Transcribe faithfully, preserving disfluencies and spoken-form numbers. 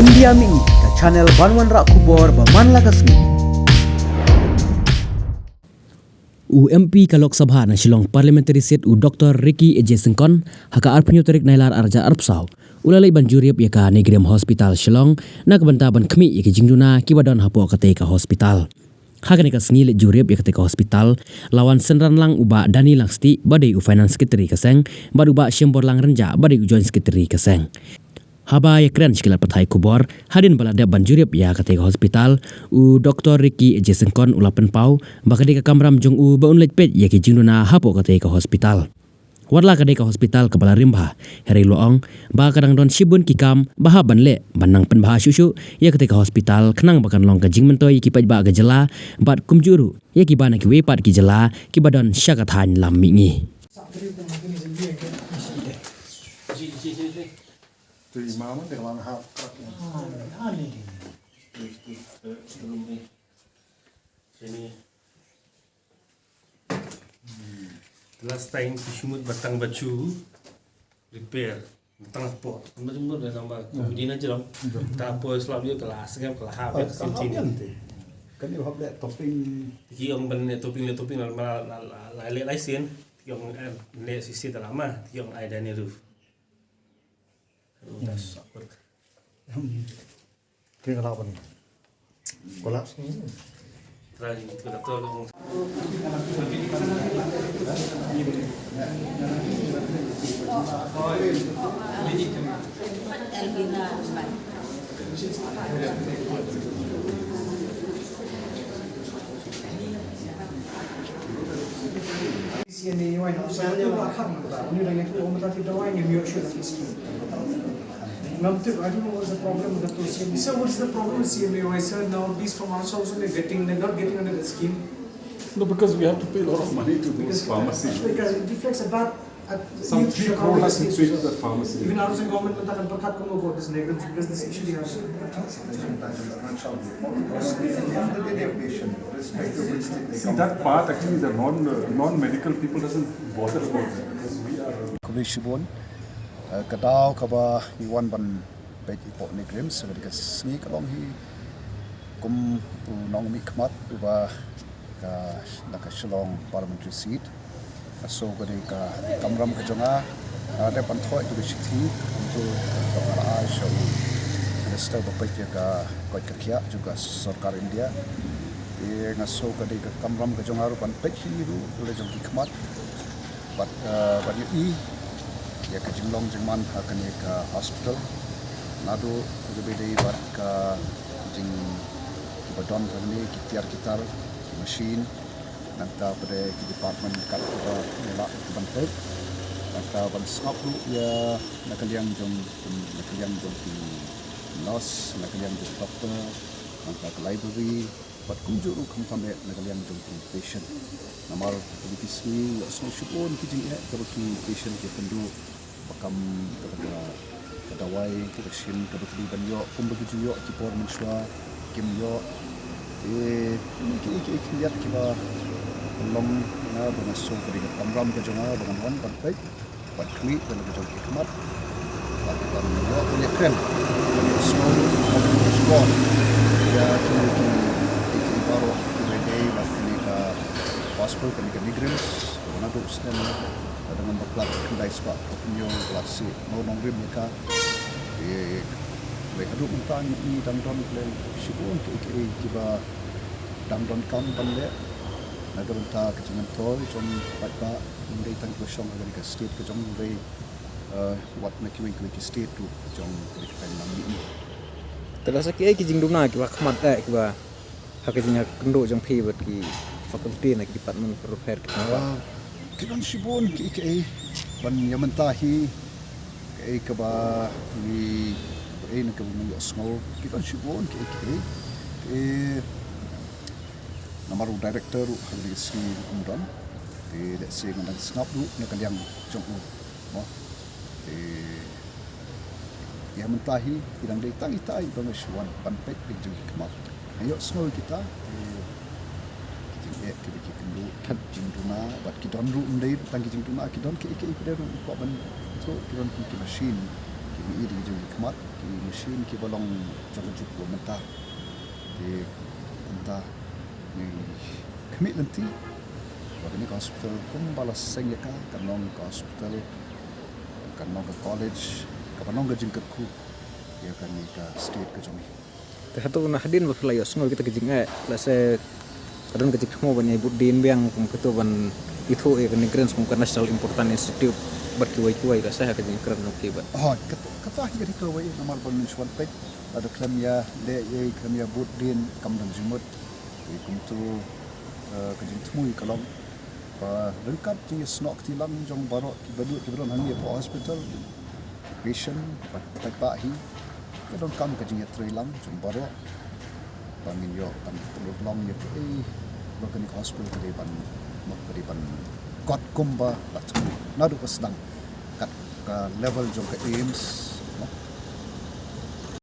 India Mini, ka channel ban wanrah khubor ba man la ka sngi. U M P ka Lok Sabha na Shillong Parliamentary Seat u Doctor Ricky A J Syngkon, ha ka arphew tarik Nailar arhajar arphew saw, u la leit ban jurip ïa ka NEIGRIHMS Hospital Shillong, na ka bynta ban khmih ïa ki jingduna kiba don hapoh katei ka hospital. Ha kane ka sngi leit jurip ïa katei ka hospital, la wan synran lang u Bah Danny Langstieh ba dei u Finance Secretary ka seng, bad u Bah Shemborlang Rynjah ba dei u Joint Secretary ka seng. Haba ïakren sha ki lad pathai khubor, hadien ba la dep ban jurip ïa katei ka hospital, u Doctor Ricky A J Syngkon u la pynpaw ba ka dei ka kamram jong u ba un leit peit ïa ki jingduna hapoh katei ka hospital. Wat la ka dei ka hospital kaba la rim bha, hynrei la ong ba ka dang don shibun ki kam ba hap ban leh ban nang pynbha shuh shuh ïa katei ka hospital, khnang ba kan long ka jingmyntoi ïa ki paidbah ka jylla, bad kumjuh ruh ïa kiba na kiwei pat ki jylla kiba don sha ka thaiñ lam mihngi. Last time ki shu mut ba tang ba shu repair, tang hapoh. Mut mut ba tang ba comedy na jrong. Tang hapoh slap ïa ka la sngap ka la hap ïa ka sien sien. Kan ïa hap leh topping. Ki ong ban leh topping, leh topping la la la la leh lai sien. Ki ong, eh, leh sisi ta lama. Ki ong ai dani roof. Kring ala ban collapse ni. C M A Y, no? So, I don't know what happened with that. When you don't get to, um, that you don't, you should have this. Ngam tip, I don't know what's the problem with the C M A Y. So, what's the problem with C M A Y, sir? Now, these from ourselves, we're getting, they're not getting under the scheme. No, because we have to pay a lot of money to those pharmacies. Because it reflects a bad, uh, some three crore has been paid to that pharmacy. Even our government, but that, but that, because this issue, they have. See, that part actually the non, uh, non-medical people doesn't bother about that because we are. Khublei shibun, uh, ka daw kaba ngi wan ban peit ïa ka NEIGRIHMS, ka dei ka sngi ka long hi kum u nongmihkhmat uba ka, na ka Shillong Parliamentary Seat. Ka sngew ka dei ka kamram ka jong nga, nga dei ban thoh ïa ka shithi, kumto ka nga la ai sha u Minister ba peit ïa ka koit ka khiah jong ka sorkar India. Te nga sngew ka dei ka kamram ka jong nga ruh ban peit hi ruh, u la jong ki khmat. Bad, eh, bad ïa i, ïa ka jinglong jingman ha kane ka hospital. Naduh ka dei bad ka jing kiba don hangne ki tiar ki tar, ki machine. Nangta pat ki department kat kiba ngi lah ban peit. Nangta ban sngap ruh ïa na ka liang jong, na ka liang jong ki nurse, na ka liang jong doctor, nangta ka library, bad kumjuh ruh khamtam eh na ka liang jong ki patient. Namar kine ki sngi ïohsngew shibun ki jingeh kaba ki patient ki kynduh. Ba kam kata ka, ka dawai, ka vaccine, kaba ki dei ban ïoh, kumba ki ju ïoh ki por mynshuwa, kim ïoh. Te, kine ki, ki, ki, ki ïat kiba long, nga ba nga sngew ka dei ka kamram ka jong nga, ba ngan wan ban peit, ban khmih, ban ka jong ki khmat, ban, ban ïoh, ban ïakren, ban ïohsngew, ban ïohsngew. Ïa, kine ki, ki, ki baroh, ki dei, ban kine ka hospital, kane ka NEIGRIHMS, ba naduh snem, ba dang ngan bakla khyndai spah, hynñiew, ba la sih. Mo nongrim ïa ka. Te, lei haduh mynta ngi dang don lei shibun kiei kiei kiba dang donkam ban leh. Na ka bynta ka jingmyntoi jong paidbah, ym dei tang kiba shong ha kane ka state ka jong, hynrei, eh, wat na kiwei kiwei ki state ruh jong kane ka thaiñ lang mihngi. Te la sa kiei ki jingduna kiba khmat eh kiba ha ka jingïakynduh jong phi bad ki faculty na ki department pher pher ki. Ah, ki don shibun kiei kiei ban ïa mynta hi, kiei kaba ngi, kiei na kaba ngi ïohsngew, ki don shibun kiei kiei. Te namar u director ruh ha kane ka sngi um don. Te lehse ngan dang sngap ruh na ka liang jong u. Mo. Te ïa mynta hi, ki dang dei tang itai ba nga shu wan ban peit ïa ki jingkhmat. Nga ïohsngew kita, te ki jingeh kiba ki kynduh, ki jingduna, bad ki don ruh ym dei tang ki jingduna, ki don kiei kiei pat ruh, ki kwah ban, to, ki don kum ki machine, kiba ïoh ïa ki Khmat ki machine kiba long jong ka juk ba mynta. Te kumta ngi khmih lynti ba kane ka hospital kumba la seng ïa ka, kan long ka hospital, kan long ka college kaba long ka jingkyrkhu ïa kane ka state ka jong ngi. Te hato na hadien ba phi la ïohsngew kita ki jingeh, lehse ka don ka jingthmu ban ïa bud dien biang kum kito ban ithuh ïa kane grants kum ka National Important Institute bad kiwei kiwei, lehse ha ka jingkren jong phi bad. Hooid, kata, kata hi ka dei kawei namar ba ngin shu wan peit lada khlem ïa leh ei, khlem ïa bud dien kam don jingmut. Te kumto, eh, ka jingthmu ka long ba ryngkat jingïasnoh kti lang jong baroh kiba don, kiba don hangne hapoh hospital, ki patient bad paidbah hi, ka donkam ka jingïatreilang jong baroh ba ngin ïoh ban pynurlong ïa kaei ba kane ka hospital ka dei ban, ka dei ban kot kumba la thmu naduh ba sdang, kat ka level jong ka AIIMS,